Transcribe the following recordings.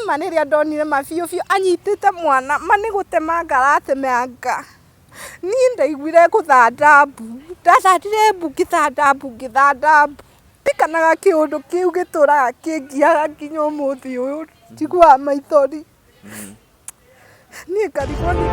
ma rĩrĩa ndonire ma biũ biũ anyitĩte mwana ma nĩ gũtemanga aratemanga, niĩ ndaiguire gũthanda mbu, ndathandire mbu ngĩthanda mbu ngĩthanda mbu, ndirikanaga kĩũndũ kĩu gĩtũraga kĩngiaga nginya ũmũthĩ ũyũ, njiguaga maithori. Niĩ ngarigwo nĩ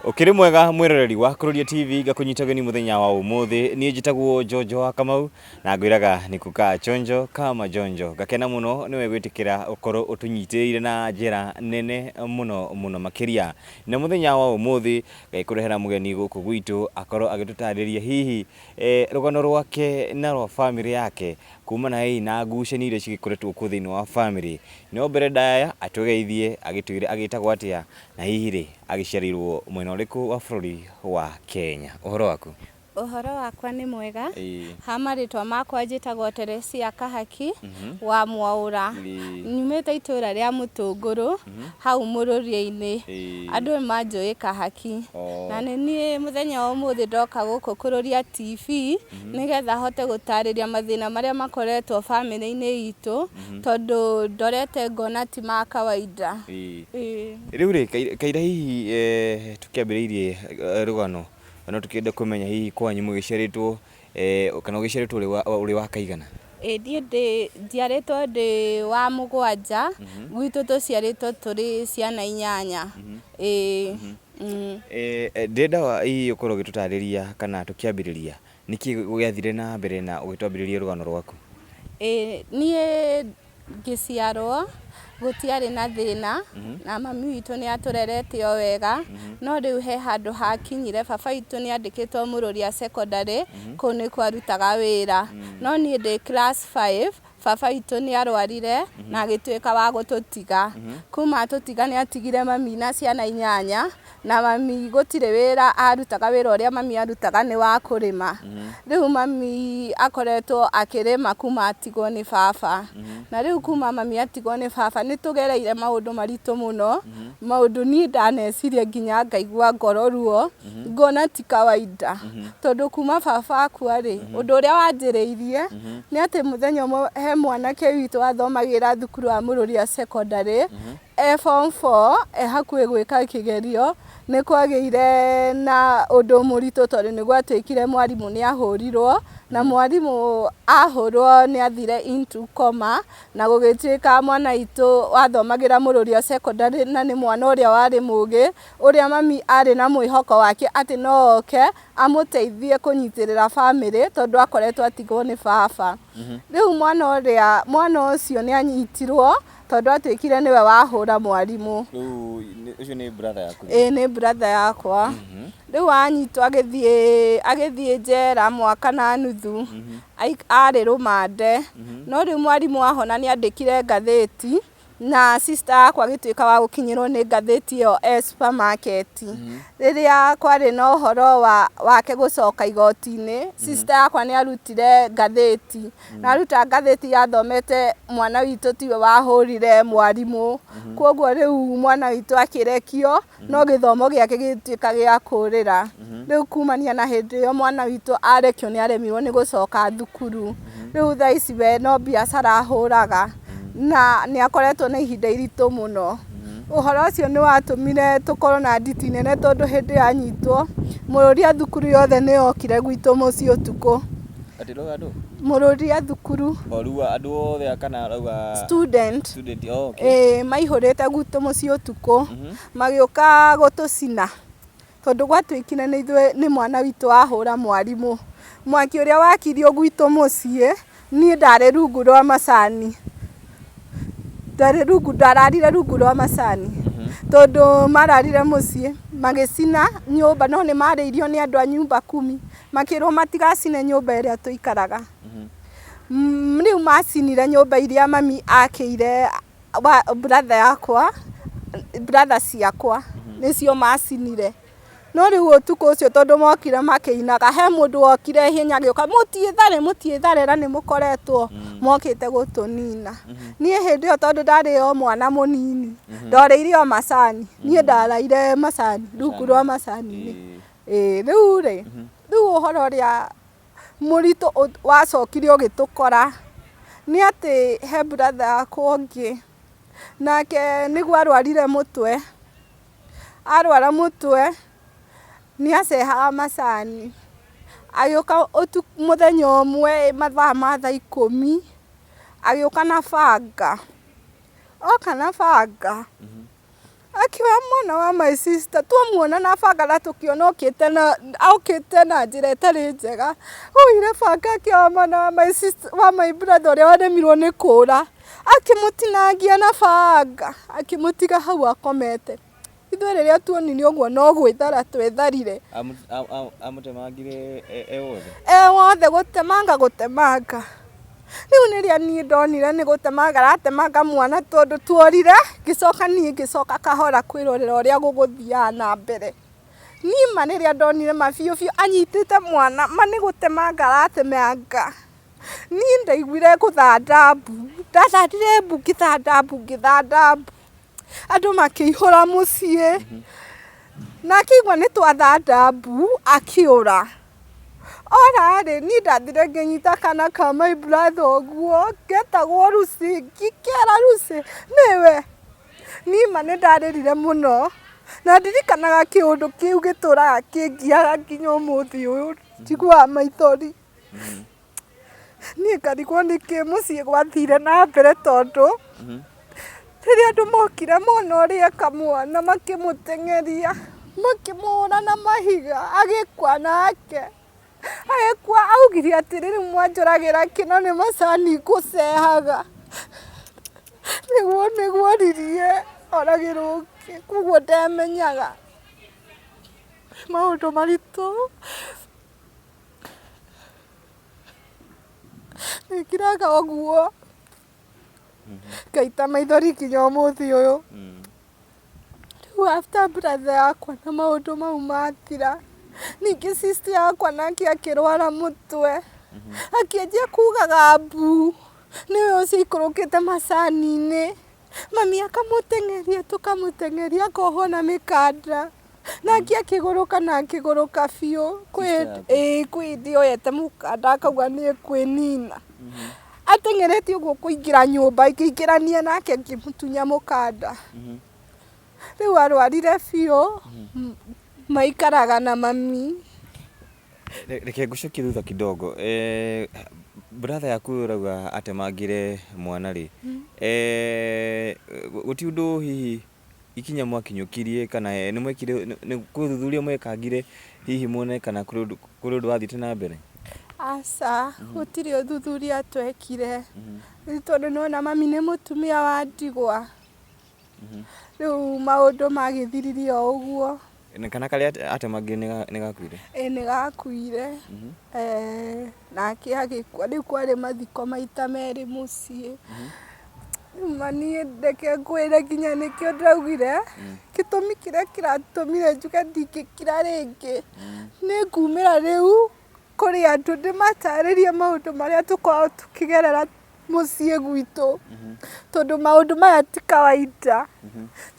Ũkĩrĩ mwega mwĩroreri wa Kururia TV ngakũnyita ũgeni mũthenya wa ũmũthĩ. Niĩ njĩtagwo Njonjo wa Kamau na ngwĩraga nĩ kukaa chonjo kama jonjo. Ngakena mũno nĩwe gwĩtĩkĩra ũkorwo ũtũnyitĩrĩire na njĩra nene mũno mũno makĩria. Na mũthenya wa ũmũthĩ ngagĩkũrehera mũgeni gũkũ gwitũ akorwo agĩtũtarĩria hihi rũgano rwake na rwa bamĩrĩ yake kumana hihi na ngucanio iria cigĩkoretwo kuo thĩinĩ wa bamĩrĩ. No mbere ndaya atũgeithie agĩtwĩre agĩtagwo atĩa na hihi rĩ agĩciarĩirwo mwena ũrĩkũ wa bũrũri wa Kenya. Ũhoro waku? Ũhoro wakwa nĩ mwega, ha marĩtwa makwa njĩtagwo Teresia Kahaki wa Mwaũra, nyumĩte itũra rĩa Mũtũngũrũ hau Mũrũria-inĩ, andũ nĩ manjũĩ Kahaki, na nĩ niĩ mũthenya wa ũmũthĩ ndoka gũkũ Kũrũria TV nĩgetha hote gũtarĩria mathĩna marĩa makoretwo bamĩrĩ-inĩ itũ, tondũ ndorete ngona ti ma kawaida. Rĩu rĩ, kaira hihi tũkĩambĩrĩirie rũgano No tũkĩende kũmenya hihi kwanyu mũgĩciarĩtwo kana ũgĩciarĩtwo ũrĩ wa kaigana? Ĩĩ niĩ ndĩ njiarĩtwo ndĩ wa mũgwanja, gwitũ tũciarĩtwo tũrĩ ciana inyanya. Ĩĩ. Ndĩrenda hihi ũkorwo ũgĩtũtarĩria kana tũkĩambĩrĩria, nĩkĩ gĩathire na mbere na ũgĩtwambĩrĩrie rũgano rwaku? Ĩĩ niĩ Ngĩciarwo gũtiarĩ na thĩna na mami witũ nĩ atũrerete o wega, no rĩu he handũ hakinyire baba witũ nĩ andĩkĩtwo Mũrũria Secondary, kũu nĩkuo arutaga wĩra. No niĩ ndĩ class five, baba witũ nĩ arwarire na agĩtuĩka wa gũtũtiga. Kuma atũtiga nĩ atigire mami na ciana inyanya, na mami gũtirĩ wĩra arutaga, wĩra ũrĩa mami arutaga nĩ wa kũrĩma. Rĩu mami akoretwo akĩrĩma kuma atigwo nĩ baba. Na rĩu kuma mami atigwo nĩ baba nĩ tũgereire maũndũ maritũ mũno, maũndũ niĩ ndaneciria nginya ngaigua ngoro ruo, ngona ti kawaida. Tondũ kuma baba akua rĩ, ũndũ ũrĩa wanjĩrĩirie nĩ atĩ mũthenya ũmwe he mwanake witũ wathomagĩra thukuru wa Mũrũria Secondary, E form four e hakuhĩ gwĩka kĩgerio, nĩ kwagĩire na ũndũ mũritũ tondũ nĩ gwatuĩkire mwarimũ nĩ ahũrirwo, na mwarimũ ahũrwo nĩ athire into coma, na gũgĩtuĩka mwana witũ wathomagĩra Mũrũria Secondary na nĩ mwana ũrĩa warĩ mũgĩ, ũrĩa mami arĩ na mwĩhoko wake atĩ no oke amũteithie kũnyitĩrĩra bamĩrĩ tondũ akoretwo atigwo nĩ baba. Rĩu mwana ũrĩa, mwana ũcio nĩ anyitirwo Tondũ atuĩkire nĩwe wahũra mwarimũ. Rĩu ũcio nĩ brother yaku? Ĩĩ nĩ brother yakwa. Rĩu anyitwo agĩthiĩ agĩthiĩ njera mwaka na nuthu. Arĩ rũmande. No rĩu mwarimũ ahona nĩ andĩkire ngathĩti na sister yakwa agĩtuĩka wa gũkinyĩrwo nĩ ngathĩti ĩyo e supermarket. Rĩrĩa kwarĩ na ũhoro wake gũcoka igoti-inĩ, sister yakwa nĩ arutire ngathĩti. Na aruta ngathĩti yathomete mwana witũ tiwe wahũrire mwarimũ, koguo rĩu mwana witũ akĩrekio, no gĩthomo gĩake gĩgĩtuĩka gĩa kũrĩra. Rĩu kumania na hĩndĩ ĩyo mwana witũ arekio nĩ aremirwo nĩ gũcoka thukuru. Rĩu thaa ici we no biacara ahũraga, na nĩ akoretwo na ihinda iritũ mũno. Ũhoro ũcio nĩ watũmire tũkorwo na nditi nene tondũ hĩndĩ ĩyo anyitwo, mũrũri a thukuru yothe nĩ yokire gwitũ mũciĩ ũtukũ. Atĩ ũrauga andũ? Mũrũri a thukuru. O rĩu andũ othe kana ũrauga Student. Student, oh, okay. Ĩĩ maihũrĩte gwitũ mũciĩ ũtukũ. Magĩũka gũtũcina. Tondũ gwatuĩkire nĩ ithuĩ nĩ mwana witũ wahũra mwarimũ. Mwaki ũrĩa wakirio gwitũ mũciĩ, niĩ ndarĩ rungu rwa macani. Ndarĩ rungu, ndararire rungu rwa macani. Tondũ mararire mũciĩ, magĩcina nyũmba no nĩ marĩirio nĩ andũ a nyumba kumi. Makĩrwo matigacine nyũmba ĩrĩa tũikaraga. Rĩu macinire nyũmba iria mami akĩire brother yakwa, brother ciakwa nĩcio macinire. No rĩu ũtukũ ũcio tondũ mokire makĩinaga, he mũndũ wokire ihenya agĩũka, mũtiĩthare mũtiĩthare na nĩ mũkoretwo mokĩte gũtũnina. Niĩ hĩndĩ ĩyo tondũ ndarĩ o mwana mũnini, ndorĩire o macani, niĩ ndaraire macani, rungu rwa macani-inĩ. Ĩĩ rĩu rĩ, Rĩu ũhoro ũrĩa mũritũ wacokire ũgĩtũkora nĩ atĩ he brother yakwa ũngĩ, nake nĩguo arwarire mũtwe, arwara mũtwe nĩ acehaga macani, agĩũka mũthenya ũmwe mathaa ma thaa 10, agĩũka na banga, oka na banga, akĩoya mwana wa my sister, twamuona na banga na tũkĩona okĩte na okĩte na njĩra ĩtarĩ njega, oire banga akĩoya mwana wa my sister, wa my brother ũrĩa waremirwo nĩ kũra, akĩmũtinangia na banga, akĩmũtiga hau akomete. Ithuĩ rĩrĩa tuonire ũguo no gwĩthara twetharire. Amũtemangire e wothe? E wothe, gũtemanga gũtemanga. Rĩu rĩrĩa niĩ ndonire nĩ gũtemanga aratemanga mwana tondũ tuorire, ngĩcoka niĩ ngĩcoka kahora kwĩrorera ũrĩa gũgũthiaga na mbere. Niĩ ma rĩrĩa ndonire ma biũ biũ anyitĩte mwana, ma nĩ gũtemanga aratemanga. Niĩ ndaiguire gũthanda mbu, ndathandire mbu ngĩthanda mbu ngĩthanda mbu. Andũ makĩihũra mũciĩ, na akĩigua nĩ twathanda mbu, akĩũra. Ora rĩ, niĩ ndathire ngĩnyita kana ka my brother ũguo, getagwo Lucy, ngĩkera Lucy, nĩwe. Niĩ ma nĩ ndarĩrire mũno, na ndirikanaga kĩũndũ kĩu gĩtũraga kĩngiaga nginya ũmũthĩ ũyũ, njiguaga maithori. Niĩ ngarigwo nĩkĩ mũciĩ gwathire na mbere tondũ, rĩrĩa andũ mokire mona ũrĩa eka mwana makĩmũteng'eria, makĩmũhũra na mahiga agĩkua nake, agĩkua augire atĩrĩ, rĩu mwanjũragĩra kĩ na nĩ macani ngũcehaga, nĩguo nĩguo oririe oragĩrwo kĩ, koguo ndamenyaga maũndũ maritũ. Nĩngiraga ũguo ngaita maithori nginya ũmũthĩ ũyũ. Rĩu after brother yakwa na maũndũ mau mathira, ningĩ sister yakwa nake akĩrwara mũtwe, akĩanjia kugaga mbu, nĩwe ũcio aikũrũkĩte macani-inĩ. Mami akamũteng'eria tũkamũteng'eria akohwo na mĩkanda. Nake akĩgũrũka na akĩgũrũka biũ. Kwĩ ĩĩ kwĩ hĩndĩ oyete mũkanda akauga nĩ ekwĩnina. Ateng'erete ũguo kũingĩra nyũmba ngĩingĩrania nake ngĩmũtunya mũkanda. Rĩu arwarire biũ, maikaraga na mami. Reke ngũcokie thutha kidogo. Eh, brother yaku ũyũ ũrauga atemangire mwana rĩ, eh, gũti ũndũ hihi ikinya mwakinyũkirie kana nĩ mwekire nĩ kwĩ ũthuthuria mwekangire hihi muone kana kũrĩ ũndũ kũrĩ ũndũ wathiĩte na mbere? Aca, gũtirĩ ũthuthuria twekire, tondũ nĩwona mami nĩ mũtumia wa ndigwa. Rĩu maũndũ magĩthirire o ũguo. Na kana karĩa atemangire nĩ gakuire? Ĩĩ nĩ gakuire, nake agĩkua, rĩu kwarĩ mathiko maita merĩ mũciĩ. Rĩu ma niĩ reke ngwĩre nginya nĩkĩo ndĩraugire, gĩtũmi kĩrĩa kĩratũmire njuge ndingĩkira rĩngĩ, nĩ ngumĩra rĩu kũrĩ andũ ndĩmatarĩrie maũndũ marĩa tũkoragwo tũkĩgerera mũciĩ gwitũ, tondũ maũndũ maya ti kawaida,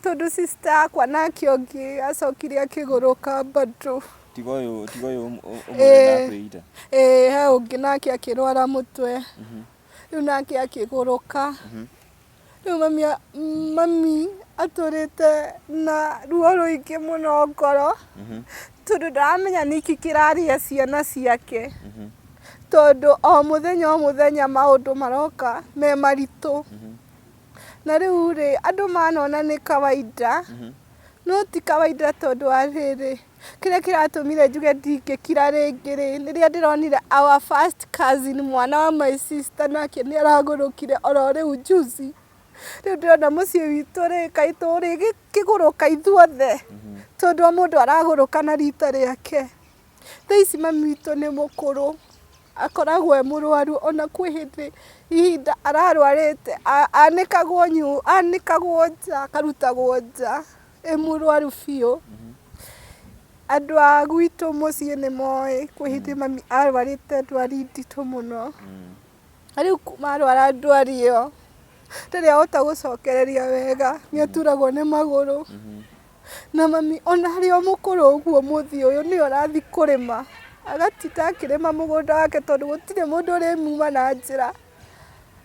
tondũ sister yakwa nake ũngĩ acokire akĩgũrũka bado. Tiga ũyũ tiga ũyũ ũmwe ũrendaga kwĩita? Ĩĩ he ũngĩ nake akĩrwara mũtwe, rĩu nake akĩgũrũka. Rĩu mami, mami atũrĩte na ruo rũingĩ mũno ngoro, tondũ ndaramenya nĩkĩ kĩrarĩa ciana ciake, tondũ o mũthenya o mũthenya maũndũ maroka me maritũ. Na rĩu rĩ, andũ manona nĩ kawaida, no ti kawaida tondũ wa rĩrĩ, kĩrĩa kĩratũmire njuge ndingĩkira rĩngĩ rĩ, nĩ rĩrĩa ndĩronire our first cousin mwana wa my sister nake nĩ aragũrũkire oro rĩu juzi. Rĩu ndĩrona mũciĩ witũ rĩ, kaĩ tũrĩkĩgũrũka ithuothe, tondũ o mũndũ aragũrũka na rita rĩake. Thaa ici mami witũ nĩ mũkũrũ, akoragwo e mũrwaru ona kwĩ hĩndĩ ihinda ararwarĩte anĩkagwo anĩkagwo nja, akarutagwo nja e mũrwaru biũ. Andũ a gwitũ mũciĩ nĩ moĩ kwĩ hĩndĩ mami arwarĩte ndwari nditũ mũno. Na rĩu kuma arwara ndwari ĩyo, ndarĩ ahota gũcokereria wega, nĩ aturagwo nĩ magũrũ. Na mami ona arĩ o mũkũrũ ũguo mũthĩ ũyũ nĩwe ũrathiĩ kũrĩma, Agatinda akĩrĩma mũgũnda wake tondũ gũtirĩ mũndũ ũrĩmuma na njĩra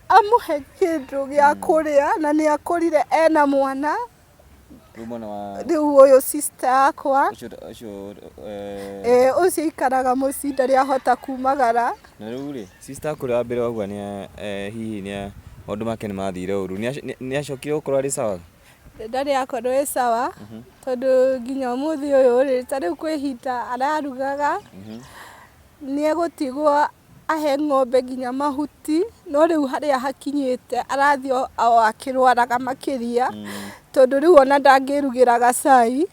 amũhe kĩndũ gĩa kũrĩa, na nĩ akũrire ena mwana. Rĩu mwana wa Rĩu ũyũ sister yakwa. Ũcio ũcio eh, Ĩĩ, ũcio aikaraga mũciĩ, ndarĩ ahota kumagara. Na rĩu rĩ, sister kũrĩa wa mbere wauga nĩ hihi nĩ maũndũ make nĩ mathire ũru, nĩ acokire gũkorwo arĩ sawa? Ndarĩ akorwo ĩ sawa, tondũ nginya ũmũthĩ ũyũ rĩ, ta rĩu kwĩ ihinda ararugaga, nĩ egũtigwo ahe ng'ombe nginya mahuti, no rĩu harĩa hakinyĩte arathiĩ o akĩrwaraga makĩria, tondũ rĩu ona ndangĩrugĩra gacai,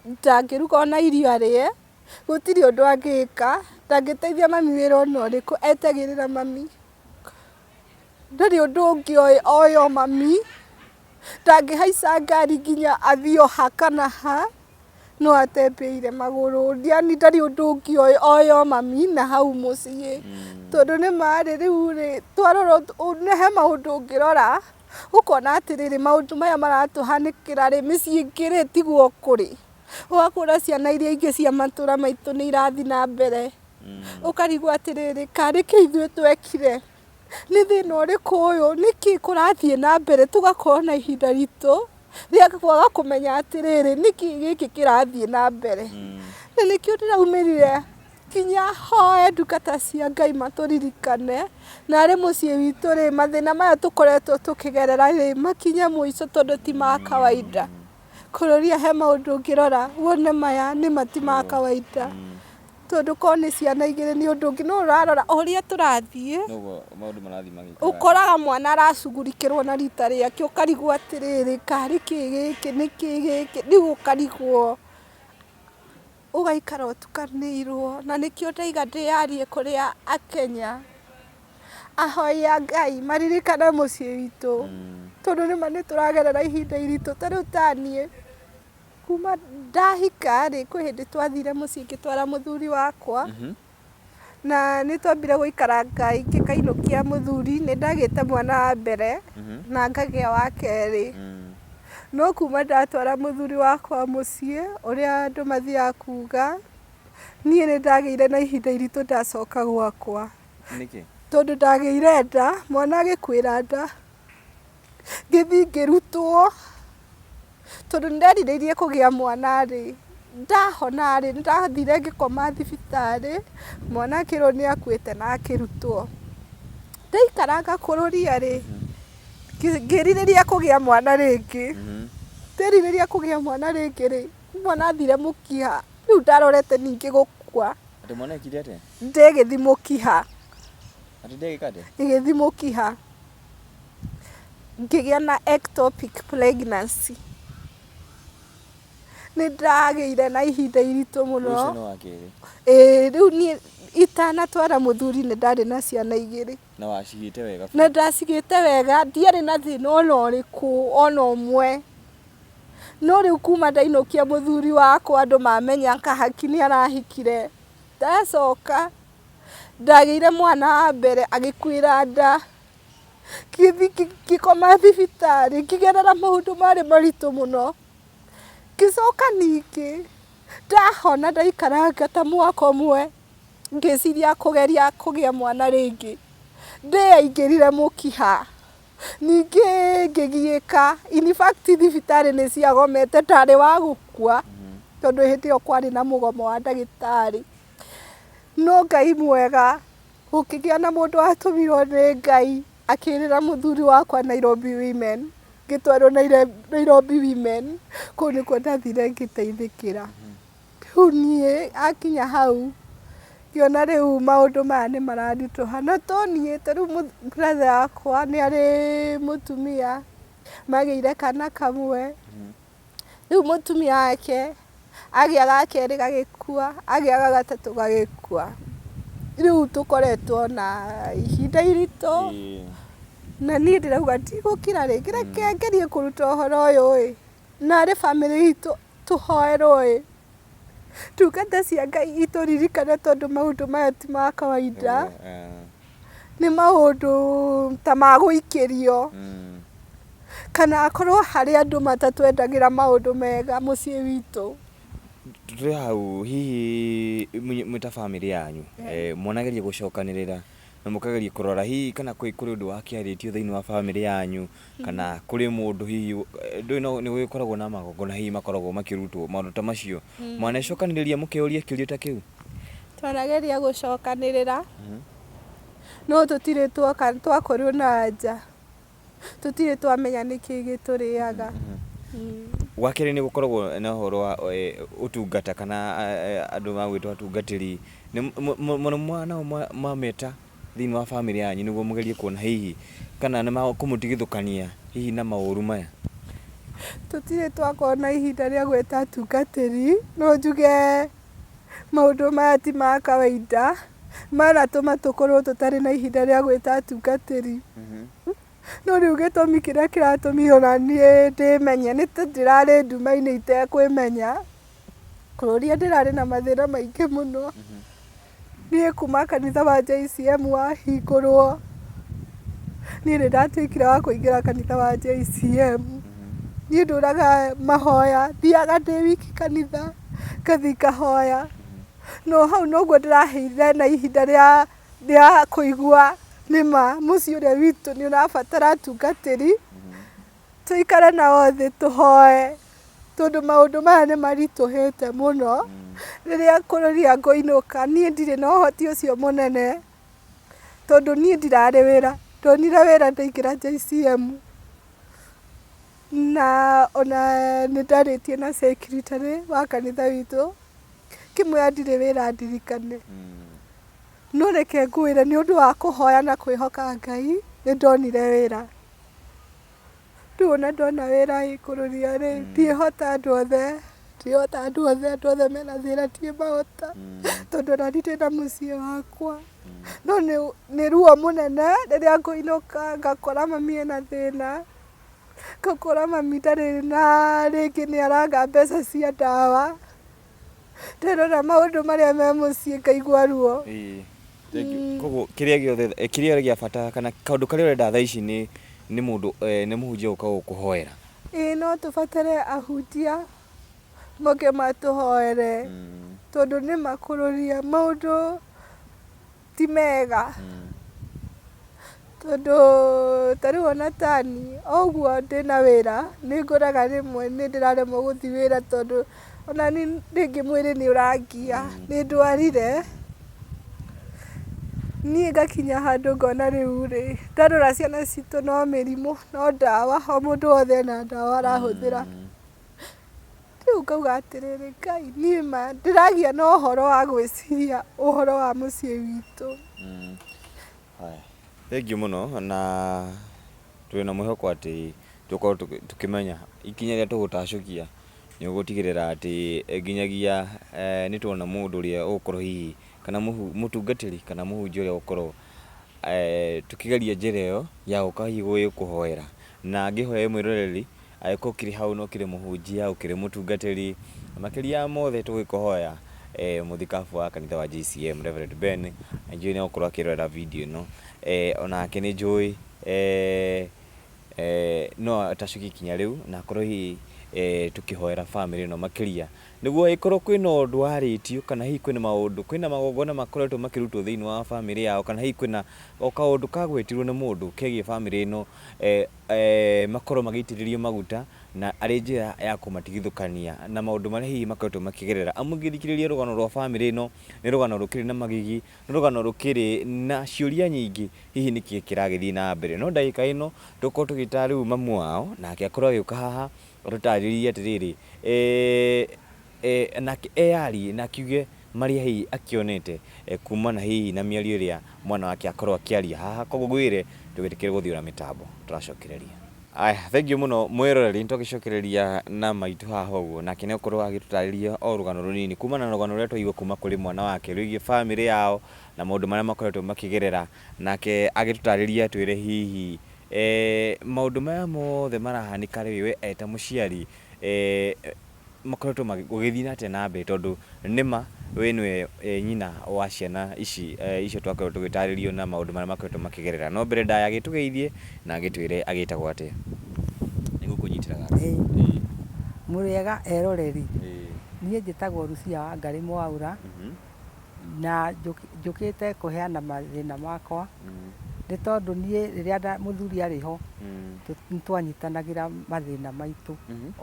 ndangĩruga ona irio arĩe, gũtirĩ ũndũ angĩka, ndangĩteithia mami wĩra ona ũrĩkũ, etagĩrĩra mami. Ndarĩ ũndũ ũngĩ oĩ, oĩ o mami, ndangĩhaica ngari nginya athiĩ o ha kana ha. No atembeire magũrũ, yani ndarĩ ũndũ ũngĩ oĩ, oĩ o mami na hau mũciĩ. Tondũ nĩ ma rĩ, rĩu rĩ, twarora he maũndũ ũngĩrora ũkona atĩrĩrĩ, maũndũ maya maratũhanĩkĩra rĩ, mĩciĩ ĩngĩ rĩ, tiguo kũrĩ. Ũgakora ciana iria ingĩ cia matũra maitũ nĩ irathiĩ na mbere, ũkarigwo atĩrĩrĩ, karĩ kĩ ithuĩ twekire? Nĩ thĩna ũrĩkũ ũyũ? Nĩkĩ kũrathiĩ na mbere? Tũgakorwo na ihinda ritũ rĩa kwaga kũmenya atĩrĩrĩ, nĩkĩ gĩkĩ kĩrathiĩ na mbere? Na nĩkĩo ndĩraumĩrire nginya hoe ndungata cia Ngai matũririkane, na arĩ mũciĩ witũ rĩ, mathĩna maya tũkoretwo tũkĩgerera rĩ, makinye mũico tondũ ti ma kawaida. Kũrũria he maũndũ ũngĩrora wone maya nĩma ti ma kawaida. Tondũ korwo nĩ ciana igĩrĩ nĩ ũndũ ũngĩ, no ũrarora o ũrĩa tũrathiĩ, Noguo maũndũ marathiĩ magĩkaga. Ũkoraga mwana aracugurikĩrwo na rita rĩake, ũkarigwo atĩrĩrĩ, karĩ kĩ gĩkĩ, nĩ kĩ gĩkĩ, rĩu ũkarigwo, ũgaikara ũtukanĩirwo. Na nĩkĩo ndaiga ndĩyarie kũrĩ akenya, ahoi a Ngai maririkane mũciĩ witũ, tondũ nĩma nĩ tũragerera ihinda iritũ. Ta rĩu ta niĩ, Kuma ndahika rĩ, kwĩ hĩndĩ twathire mũciĩ ngĩtwara mũthuri wakwa, na nĩ twambire gũikaranga ingĩkainũkia mũthuri, nĩ ndagĩte mwana wa mbere na ngagĩa wa kerĩ. No kuma ndatwara mũthuri wakwa mũciĩ, ũrĩa andũ mathiaga kuga, niĩ nĩ ndagĩire na ihinda iritũ ndacoka gwakwa. Nĩkĩ? Tondũ ndagĩire nda, mwana agĩkuĩra nda, ngĩthiĩ ngĩrutwo. Tondũ nĩ nderirĩirie kũgĩa mwana rĩ, ndahona rĩ, nĩ ndathire ngĩkoma thibitarĩ, mwana akĩrwo nĩ akuĩte na akĩrutwo. Ndaikaranga kũrũria rĩ, ngĩrirĩria kũgĩa mwana rĩngĩ. Nderirĩria kũgĩa mwana rĩngĩ rĩ, mwana athire mũkiha, rĩu ndarorete ningĩ gũkua. Atĩ mwana ekire atĩa? Ndĩgĩthi mũkiha. Atĩ ndĩgĩka atĩa? Ĩgĩthi mũkiha. Ngĩgĩa na ectopic pregnancy. Nĩ ndagĩire na ihinda iritũ mũno. Ũcio nĩ wa kerĩ. Ĩĩ, rĩu niĩ itanatwara mũthuri nĩ ndarĩ na ciana igĩrĩ. Na wacigĩte wega biũ. Na ndacigĩte wega, ndiarĩ na thĩna ona ũrĩkũ ona ũmwe. No rĩu kuma ndainũkia mũthuri wakwa andũ mamenya kahaki nĩ arahikire, ndacoka ndagĩire mwana wa mbere agĩkuĩra nda. Ngĩthiĩ ngĩkoma thibitarĩ, ngĩgerera maũndũ marĩ maritũ mũno. Ngĩcoka ningĩ ndahona ndaikaranga ta mwaka ũmwe, ngĩciria kũgeria kũgĩa mwana rĩngĩ. Ndĩyaingĩrire mũkiha, ningĩ ngĩgiĩka, in fact thibitarĩ nĩ ciagomete ndarĩ wa gũkua, tondũ hĩndĩ ĩyo kwarĩ na mũgomo wa ndagĩtarĩ. No Ngai mwega. Gũkĩgĩa na mũndũ watũmirwo nĩ Ngai akĩrĩra mũthuri wakwa Nairobi Women, ngĩtwarwo Nairobi Women, kũu nĩkuo ndathire ngĩteithĩkĩra. Rĩu niĩ akinya hau ngĩona rĩu maũndũ maya nĩ maranditũha, na to niĩ ta rĩu brother yakwa nĩ arĩ mũtumia, magĩire kana kamwe. Rĩu mũtumia wake agĩa ga kerĩ gagĩkua, agĩa ga gatatũ gagĩkua. Rĩu tũkoretwo na ihinda iritũ, na niĩ ndĩrauga ndigũkira rĩngĩ, reke ngerie kũruta ũhoro ũyũ ĩ, narĩ bamĩrĩ itũ tũhoerwo ĩ, ndungata cia Ngai itũririkane tondũ maũndũ maya ti ma kawaida. Nĩ maũndũ ta ma gũikĩrio, kana akorwo harĩ andũ matatwendagĩra maũndũ mega mũciĩ witũ. Tũrĩ hau hihi mwĩ ta bamĩrĩ yanyu mwanageria gũcokanĩrĩra na mũkageria kũrora hihi kana kũrĩ ũndũ wakĩarĩtio thĩinĩ wa bamĩrĩ yanyu kana kũrĩ mũndũ hihi ndũĩ nĩ gũgĩkoragwo na magongona hihi makoragwo makĩrutwo maũndũ ta macio mwanacokanĩrĩria mũkeyũria kĩũria ta kĩu? Twanageria gũcokanĩrĩra no tũtirĩ tuoka twakorwo na anja. Tũtirĩ twamenya nĩkĩ gĩtũrĩaga. Wa kerĩ nĩ gũkoragwo na ũhoro wa ũtungata kana andũ magwĩtwo atungatĩri. Mũrĩ nao mwameta thĩinĩ wa bamĩrĩ yanyu nĩguo mũgerie kuona hihi kana nĩ makũmũtigithũkania hihi na maũru maya? Tũtirĩ twakorwo na ihinda rĩa gwĩta atungatĩri, no njuge maũndũ maya ti ma kawaida, manatũma tũkorwo tũtarĩ na ihinda rĩa gwĩta atungatĩri. No rĩu gĩtũmi kĩrĩa kĩratũmire ona niĩ ndĩmenye nĩ ta ndĩrarĩ nduma-inĩ itekwĩmenya, kũrũria ndĩrarĩ na mathĩna maingĩ mũno. Niĩ kuma kanitha wa JCM wahingũrwo, niĩ nĩ ndatuĩkire wa kũingĩra kanitha wa JCM. Niĩ ndũraga mahoya, thiaga ndĩ wiki kanitha, ngathiĩ ngahoya. No hau noguo ndĩraheire na ihinda rĩa rĩa kũigua nĩma mũciĩ ũrĩa witũ nĩ ũrabatara atungatĩri, tũikare nao thĩ tũhoe, tondũ maũndũ maya nĩ maritũhĩte mũno. Rĩrĩa ngũrũria ngũinũka, niĩ ndirĩ na ũhoti ũcio mũnene, tondũ niĩ ndirarĩ wĩra, ndonire wĩra ndaingĩra JCM. Na ona nĩ ndarĩtie na secretary wa kanitha witũ, ngĩmwĩra ndirĩ wĩra ndirikane. No reke ngwĩre nĩ ũndũ wa kũhoya na kwĩhoka Ngai, nĩ ndonire wĩra. Rĩu ona ndona wĩra ĩ kũrũria rĩ, ndiĩhota andũ othe, ndiĩhota andũ othe, andũ othe mena thĩna ndiĩmahota, tondũ ona niĩ ndĩna mũciĩ wakwa. No nĩ ruo mũnene rĩrĩa ngũinũka ngakora mami ena thĩna, ngakora mami ndarĩ na rĩngĩ nĩ araga mbeca cia ndawa. Nderora maũndũ marĩa me mũciĩ ngaigua ruo. Ĩĩ, thank you. Koguo kĩrĩa gĩothe kĩrĩa gĩa bata kana kaũndũ karĩa ũrenda thaa ici nĩ nĩ mũndũ nĩ mũhunjia gũka gũkũhoera. Ĩĩ no tũbatare ahunjia moke matũhoere tondũ nĩ makũrũria maũndũ ti mega. Tondũ ta rĩu ona tani, o ũguo ndĩna wĩra, nĩ ngoraga rĩmwe nĩ ndĩraremwo gũthiĩ wĩra tondũ ona niĩ rĩngĩ mwĩrĩ nĩ ũrangia, nĩ ndwarire. Niĩ ngakinya handũ ngona rĩu rĩ, ndarora ciana citũ no mĩrimũ, no ndawa, o mũndũ wothe ena ndawa arahũthĩra. Rĩu ngauga atĩrĩrĩ, Ngai niĩ ma ndĩragĩa na ũhoro wa gwĩciria ũhoro wa mũciĩ witũ. Haya, thengiũ mũno na twĩ na mwĩhoko atĩ tũgũkorwo tũkĩmenya ikinya rĩrĩa tũgũtacũkia nĩ ũgũtigĩrĩra atĩ nginyagia nĩ tuona mũndũ ũrĩa ũgũkorwo hihi kana mũtungatĩri kana mũhunjia ũrĩa ũgũkorwo tũkĩgeria njĩra ĩyo ya gũka hihi gũgĩkũhoera. Na ngĩhoya mwĩroreri Angĩkorwo ũkĩrĩ hau na ũkĩrĩ mũhunjia, ũkĩrĩ mũtungatĩri, na makĩria ya mothe tũgĩkũhoya mũthikabu wa kanitha wa JCM Reverend Ben, nĩ njũĩ nĩ egũkorwo akĩrorera video ĩno, onake nĩ njũĩ no atacũkie ikinya rĩu na akorwo hihi tũkĩhoera bamĩrĩ ĩno makĩria, nĩguo angĩkorwo kwĩna ũndũ warĩtio kana hihi kwĩna maũndũ, kwĩna magongona makoretwo makĩrutwo thĩinĩ wa bamĩrĩ yao, kana hihi kwĩna o kaũndũ kagwetirwo nĩ mũndũ kegiĩ bamĩrĩ ĩno, makorwo magĩitĩrĩrio maguta na arĩ njĩra ya kũmatigithũkania na maũndũ marĩa hihi makoretwo makĩgerera. Amu ũngĩthikĩrĩria rũgano rwa bamĩrĩ ĩno, nĩ rũgano rũkĩrĩ na magigi, nĩ rũgano rũkĩrĩ na ciũria nyingĩ, hihi nĩkĩ kĩragĩthiĩ na mbere. No ndagĩka ĩno tũgũkorwo tũgĩta rĩu mamu wao, nake akorwo agĩũka haha atũtarĩrie atĩrĩrĩ, nake eyarie na akiuge marĩa hihi akĩonete kumana hihi na mĩario ĩrĩa mwana wake akorwo akĩaria haha. Koguo ngwĩre ndũgetĩkĩre gũthiũra mĩtambo, tũracokereria. Aya, thengiũ mũno mwĩroreri, nĩ twagĩcokereria na maitũ haha ũguo, nake nĩ akorwo agĩtũtarĩria o rũgano rũnini kumana na rũgano rũrĩa twaigua kuma kũrĩ mwana wake rwĩgiĩ bamĩrĩ yao na maũndũ marĩa makoretwo makĩgerera, nake agĩtũtarĩria atwĩre hihi maũndũ maya mothe marahanĩka rĩ, we eta mũciari makoretwo ũgĩthiĩ atĩa na mbere tondũ nĩma we nĩwe nyina wa ciana ici icio twakorwo tũgĩtarĩrio na maũndũ marĩa makoretwo makĩgerera. No mbere ndaya agĩtũgeithie na agĩtwĩre agĩtagwo atĩa. Nĩngũkũnyitĩra gaka. Ĩĩ. Mũrĩega eroreri. Niĩ njĩtagwo Lucia Wangarĩ Mwaũra, na njũkĩte kũheana mathĩna makwa, nĩ tondũ niĩ rĩrĩa mũthuri arĩ ho, nĩ twanyitanagĩra mathĩna maitũ,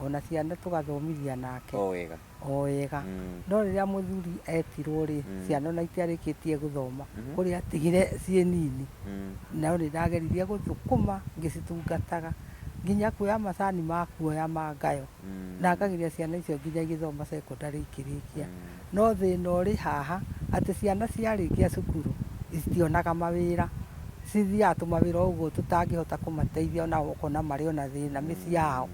ona ciana tũgathomithia nake. O wega. O wega. No rĩrĩa mũthuri etirwo rĩ, ciana ona itiarĩkĩtie gũthoma, kũrĩa atigire ciĩ nini, no nĩ ndageririe gũthũkũma ngĩcitungataga, nginya kuoya macani ma kuoya ma ngayo. Na ngagiria ciana icio nginya igĩthoma cekondarĩ ikĩrĩkia. No thĩna ũrĩ haha, atĩ ciana ciarĩkia cukuru itionaga mawĩra, cithiaga tũmawĩra o ũguo tũtangĩhota kũmateithia onao ũkona marĩ ona thĩna mĩciĩ yao.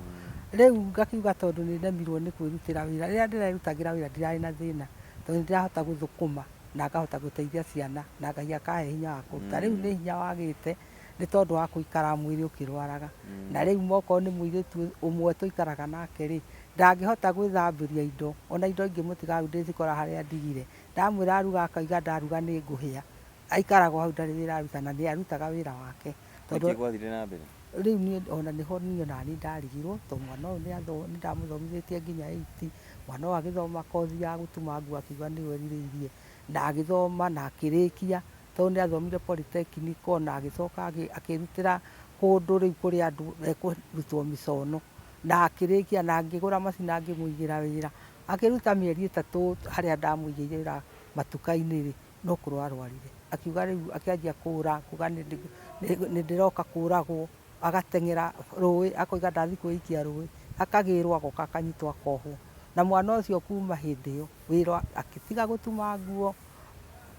Rĩu ngakiuga tondũ nĩ nemirwo nĩ kwĩrutĩra wĩra, rĩrĩa ndĩrerutagĩra wĩra ndirarĩ na thĩna, tondũ nĩ ndĩrahota gũthũkũma na ngahota gũteithia ciana na Ngai akahe hinya wa kũruta. Rĩu nĩ hinya wagĩte nĩ tondũ wa kũikara mwĩrĩ ũkĩrwaraga. Na rĩu okorwo nĩ mũirĩtu ũmwe tũikaraga nake rĩ, ndangĩhota gwĩthambĩria indo, ona indo ingĩmũtiga hau ndĩcikora harĩa ndigire. Ndamwĩra aruga akauga ndaruga nĩ ngũhĩa. Aikaraga o hau ndarĩ wĩra aruta na nĩ arutaga wĩra wake. Tondũ Nĩkĩ gwathire na mbere? Rĩu niĩ ona nĩho niĩ onaniĩ ndarigirwo tondũ mwana ũyũ nĩ ndamũthomithĩtie nginya eight, mwana ũyũ agĩthoma kothi ya gũtuma nguo akiuga nĩyo erirĩirie, na agĩthoma na akĩrĩkia. Tondũ nĩ athomire polytechnic ona agĩcoka akĩrutĩra kũndũ rĩu kũrĩa andũ mekũrutwo mĩcono, na akĩrĩkia na ngĩgũra macini na ngĩmũigĩra wĩra. Akĩruta mĩeri ĩtatũ harĩa ndamũigĩire wĩra matuka-inĩ rĩ, no kũrwara arwarire. Akiuga rĩu akĩanjia kũra, kuga nĩ ndĩroka kũragwo, agateng'era rũĩ akoiga ndathiĩ kwĩikia rũĩ, akagĩrwo agoka akanyitwo akohwo. Na mwana ũcio kuma hĩndĩ ĩyo wĩra agĩtiga gũtuma nguo,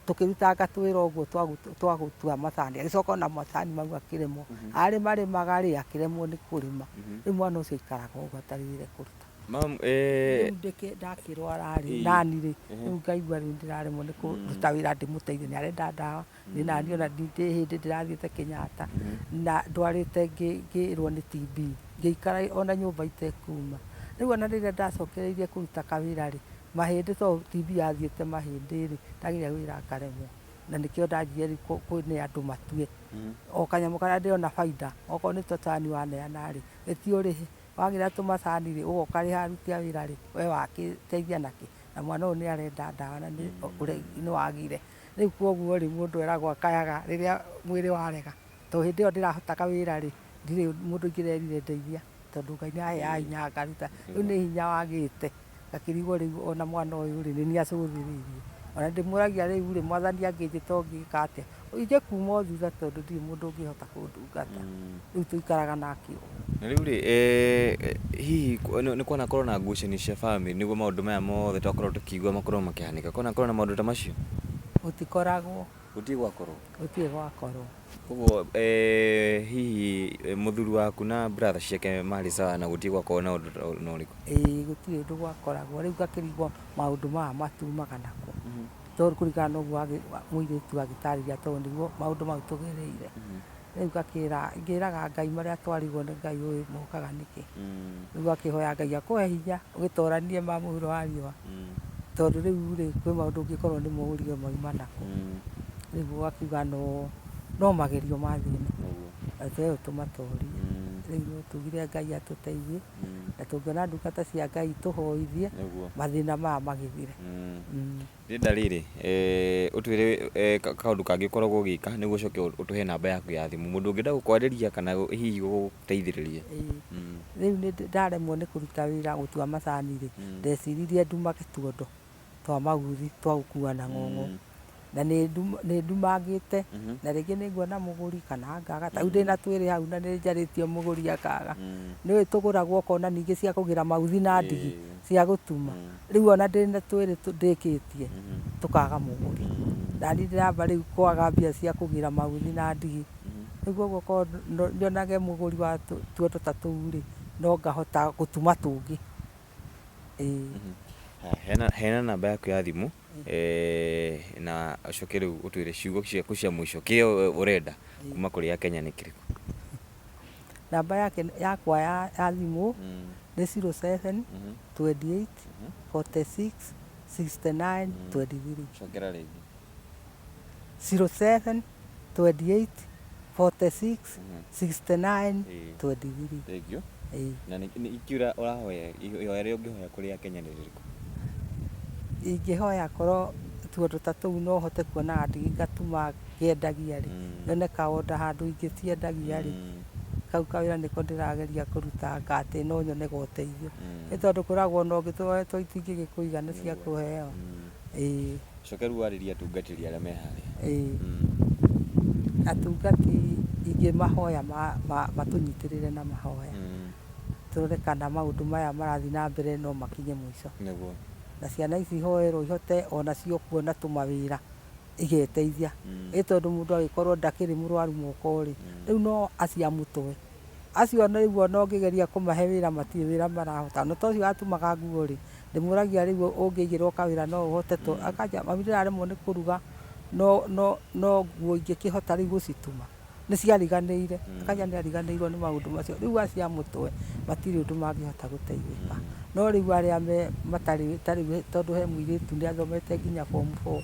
tũkĩrutanga twĩra ũguo twa gũtua macani, agĩcoka ona macani mau akĩremwo. Arĩmarĩmaga rĩ, akĩremwo nĩ kũrĩma. Rĩu mwana ũcio aikaraga ũguo atarĩ wĩra ekũruta. Mam, eh, Rĩu ndakĩrwara rĩ, nani rĩ, rĩu ngaigua rĩu ndĩraremwo nĩ kũruta wĩra ndĩmũteithie, nĩ arenda ndawa, nĩ nani ona ndĩ hĩndĩ ndĩrathiĩte Kenyatta, na ndwarĩte ngĩrwo nĩ TB, ngĩikara ona nyũmba itekuma. Rĩu ona rĩrĩa ndacokereirie kũruta kawĩra rĩ, mahĩndĩ tondũ TB yathiĩte mahĩndĩ rĩ, ndageria wĩra ngaremwo. Na nĩkĩo ndanjirie rĩu kũne andũ matue. O kanyamũ karĩa ndĩrona baida, okorwo nĩ tũcani waneana rĩ, ĩtia ũrĩhe. Wagĩra tũmacani rĩ, ũgoka ũkarĩha aruti a wĩra rĩ, we wakĩteithia nakĩ? Na mwana ũyũ nĩ arenda ndawa na nĩ wagire. Rĩu kwoguo rĩ, mũndũ eragwo akayaga rĩrĩa mwĩrĩ warega. Tondũ hĩndĩ ĩyo ndĩrahotaga wĩra rĩ, ndirĩ mũndũ ingĩrerire ndeithia, tondũ Ngai nĩ aheaga hinya ngaruta. Rĩu nĩ hinya wagĩte, ngakĩrigwo rĩu ona mwana ũyũ rĩ, nĩ niĩ acũthĩrĩirie. Ona ndĩmũragia rĩu rĩ, Mwathani angĩnjĩta ũngĩka atĩa? Ingĩkuma o thutha tondũ ndirĩ mũndũ ũngĩhota kũndungata. Rĩu tũikaraga nake ũguo. Na rĩu rĩ, hihi nĩ kwanakorwo na ngucanio cia bamĩrĩ nĩguo maũndũ maya mothe twakorwo tũkiigua makorwo makĩhanĩka? Kwanakorwo na maũndũ ta macio? Gũtikoragwo. Gũtirĩ gwakorwo? Gũtirĩ gwakorwo. Koguo hihi mũthuri waku na brother ciake marĩ sawa na gũtirĩ gwakorwo na ũndũ ona ũrĩkũ? Ĩĩ gũtirĩ ũndũ gwakoragwo, rĩu ngakĩrigwo maũndũ maya matumaga nakũ, tondũ kũringana na ũguo mũirĩtu agĩtarĩria tondũ nĩguo maũndũ mau tũgereire. Rĩu ngakĩra, ngĩraga Ngai marĩa twarigwo nĩ Ngai ũĩ mokaga nĩkĩ. Rĩu ũgakĩhoya Ngai akũhe hinya ũgĩtoranie ma mũhuro wa riũa, tondũ rĩu rĩ, kwĩ maũndũ ũngĩkorwo nĩmo ũrigwo mauma nakũ. Rĩu ũgakiuga no no magerio ma thĩ ĩno, na twerirwo tũmatorie. Rĩu no tugire Ngai atũteithie, na tũngĩona ndungata cia Ngai itũhoithie, mathĩna maya magĩthire. Ndĩrenda rĩrĩ, ũtwĩre kaũndũ kangĩ ũkoragwo ũgĩka nĩguo ũcoke ũtũhe namba yaku ya thimũ, mũndũ ũngĩenda gũkwarĩria kana hihi gũgũteithĩrĩria. Rĩu nĩ ndaremwo nĩ kũruta wĩra gũtua macani rĩ, ndeciririe ndumage tuondo twa mauthi twa gũkua na ng'ong'o. Na nĩ ndumangĩte na rĩngĩ nĩ nguona mũgũri kana ngaga, ta rĩu ndĩna twĩrĩ hau na nĩ njarĩtie mũgũri akaga. Nĩ ũĩ tũgũragwo ũkona ningĩ cia kũgĩra mauthi na ndigi cia gũtuma. Rĩu ona ndĩna twĩrĩ ndĩkĩtie tũkaga mũgũri. Na niĩ ndĩramba rĩu kwaga mbia cia kũgĩra mauthi na ndigi. Rĩu koguo korwo nyonage mũgũri wa tuondo ta tũu rĩ, no ngahota gũtuma tũngĩ. Ĩĩ. Haya, heana namba yaku ya thimũ na ũcoke rĩu ũtwĩre ciugo ciaku cia mũico, kĩrĩa ũrenda kuma kũrĩ Akenya nĩ kĩrĩkũ? Namba yake yakwa ya thimũ nĩ 07 28 46 69 23. Cokera rĩngĩ. 07 28 46 69 23. Thengiũ. Ĩĩ. Na nĩ ikiura ũrahoya, ihoya rĩrĩa ũngĩhoya kũrĩ Akenya nĩ rĩrĩkũ? Ingĩhoya korwo tũũndũ ta tũu no hote kuonaga ndigi ngatuma ngĩendagia rĩ, nyone ka order handũ ingĩciendagia rĩ, kau kawĩra nĩko ndĩrageria kũrutanga atĩ no nyone ga ũteithio. Nĩ tondũ kwĩragwo ona ũngĩtwoetwo itingĩgĩkũigana cia kũheo. Ĩĩ. Coka rĩu warĩrie atungatĩri arĩa me harĩa. Ĩĩ. Atungati ingĩmahoya matũnyitĩrĩre na mahoya. Tũrore kana maũndũ maya marathiĩ na mbere no makinye mũico. Nĩguo. Na ciana ici ihoerwo ihote onacio kuona tũmawĩra igeteithia. Ĩ tondũ mũndũ agĩkorwo ndakĩrĩ mũrwaru moko rĩ, rĩu no acio a mũtwe. Acio rĩu ona ũngĩgeria kũmahe wĩra matirĩ wĩra marahota. Ona ta ũcio watumaga nguo rĩ, ndĩmũragia rĩu ũngĩigĩrwo kawĩra no ũhote to, akanjĩra mami ndĩraremwo nĩ kũruga no no no nguo ingĩkĩhota rĩu gũcituma. Nĩ ciariganĩire, akanjĩra nĩ ariganĩirwo nĩ maũndũ macio. Rĩu acio a mũtwe matirĩ ũndũ mangĩhota gũteithĩka. No rĩu arĩa me matarĩ ta rĩu tondũ he mũirĩtu nĩ athomete nginya form four,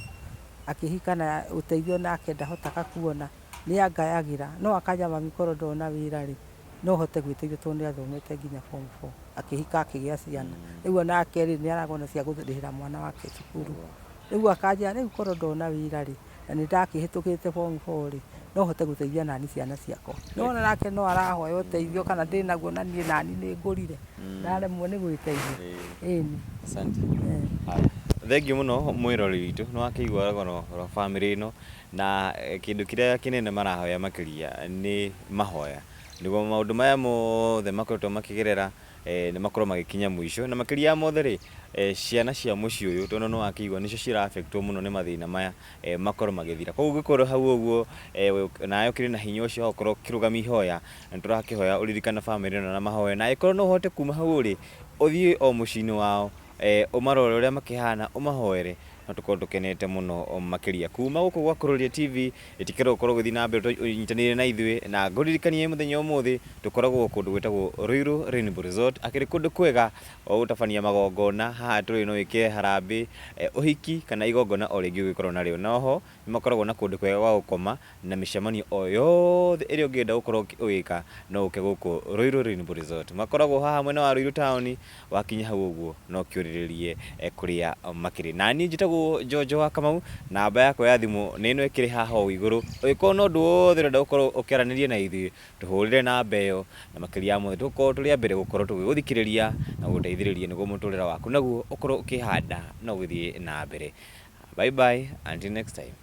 akĩhika na ũteithio nake ndahotaga kuona, nĩ angayagĩra, no akanjĩra mami korwo ndona wĩra rĩ, no hote gwĩteithia tondũ nĩ athomete nginya form four, akĩhika akĩgĩa ciana. Rĩu onake rĩ, nĩ araga ona cia kũrĩhĩra mwana wake cukuru. Rĩu akanjĩra rĩu korwo ndona wĩra rĩ, na nĩ ndakĩhĩtũkĩte form four rĩ, no hote gũteithia nani ciana ciakwa. Nĩ wona nake no arahoya ũteithio kana ndĩnaguo na niĩ nani nĩ ngũrire, ndaremwo nĩ gwĩteithia. Ĩni. Asante. Haya. Thengiũ mũno mwĩroreri witũ, nĩ wakĩigua rũgano rwa bamĩrĩ ĩno, na kĩndũ kĩrĩa kĩnene marahoya makĩria nĩ mahoya, nĩguo maũndũ maya mothe makoretwo makĩgerera nĩ makorwo magĩkinya mũico, na makĩria ya mothe rĩ, ciana cia mũciĩ ũyũ tondũ nĩ wakĩigua nĩcio cira affect wo mũno nĩ mathĩna maya makorwo magĩthira. Koguo ũngĩkorwo hau ũguo nawe ũkĩrĩ na hinya ũcio wa gũkorwo ũkĩrũgamia ihoya, nĩ tũrakĩhoya ũririkane bamĩrĩ ĩno na mahoya, na angĩkorwo no ũhote kuma hau ũrĩ, ũthiĩ o mũciĩ-inĩ wao, ũmarore ũrĩa makĩhana, ũmahoere, no tũkorwo tũkenete mũno makĩria. Kuma gũkũ gwa Kururia TV, ĩtĩkĩra gũkorwo ũgĩthiĩ na mbere ũnyitanĩire na ithuĩ, na ngũririkanie mũthenya wa ũmũthĩ tũkoragwo kũndũ gwĩtagwo Ruiru Rainbow Resort, akĩrĩ kũndũ kwega gwa gũtabania magongona, haha tũrĩ no wĩke harambĩ, ũhiki kana igongona o rĩngĩ ũngĩkorwo narĩo. Na oho nĩ makoragwo na kũndũ kwega gwa gũkoma na mĩcemanio o yothe ĩrĩa ũngĩenda gũkorwo ũgĩka no ũke gũkũ Ruiru Rainbow Resort. Makoragwo haha mwena wa Ruiru town, wakinya hau ũguo no ũkĩũrĩrĩrie kũrĩa makĩrĩ. Na niĩ njĩtagwo Njonjo wa Kamau, namba yakwa ya thimũ nĩ ĩno ĩkĩrĩ haha ũũ igũrũ, ũngĩkorwo na ũndũ wothe ũrenda gũkorwo ũkĩaranĩria na ithuĩ, tũhũrĩre namba ĩyo, na makĩria ya mothe tũgũkorwo tũrĩ a mbere gũkorwo tũgĩgũthikĩrĩria na gũgũteithĩrĩria nĩguo mũtũrĩre waku naguo ũkorwo ũkĩhanda na ũgĩthiĩ na mbere. Bye bye until next time.